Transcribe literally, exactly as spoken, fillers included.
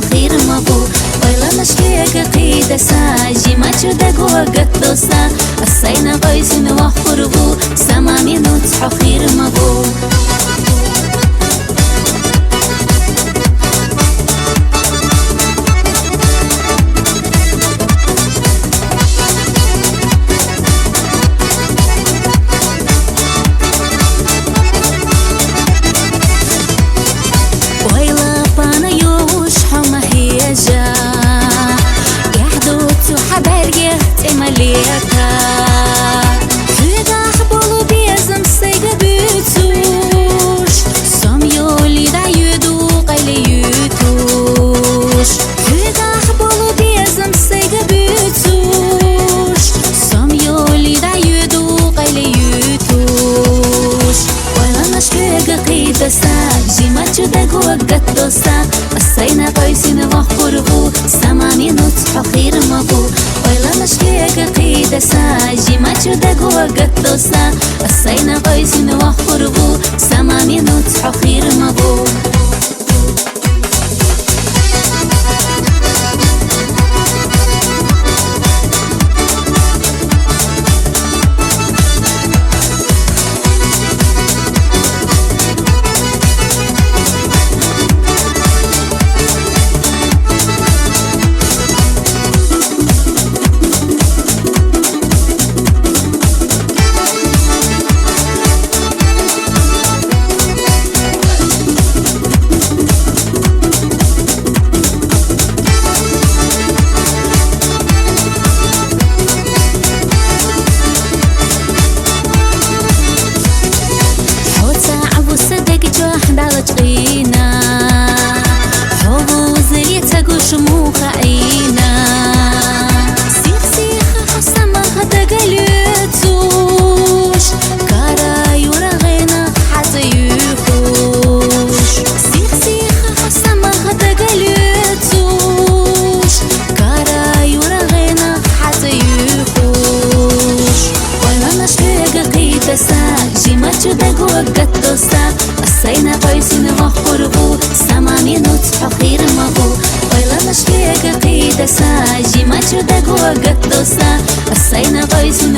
хӀирмагу. Ойланаш кега къидаса, жимачу дагу гаттоса, асайна къойсин вахургу, сама минут хӀу хӀирмагу. Ойла пана юш хӀума хӀежа, яхӀду цу хабарге тӀемалета. ХӀугах болу безам сайга буцуш, сом юли да юду къайле ютуш. ХӀугах болу безам сайга буцуш, сом юли да юду къайле ютуш. Ойланаш кега къидаса, жимачу дагу гаттоса, асайна къойсин вахургу, сама минут хӀу хӀирмагу. Ойланаш кега къидаса, жимачу дагу гаттоса, асайна къойсин вахургу, сама минут хӀу хӀирмагу. ХӀу ца гӀявуса дег чохь далачкъина, хӀу вузли ца гуш муха гӀина. Сих-сиха хӀу самаха дагалуцуш, кара юра гъена хьацӀа юхуш. Сих-сиха хӀу самаха дагалуцуш, кара юра гъена хьацӀа юхуш. Ойланаш кега къидаса, жимачу дагу гаттоса, асайна къойсин вахургу, сама минут хӀу хӀирмагу. Ойланаш кега къидаса, жимачу дагу гаттоса, асайна къойсин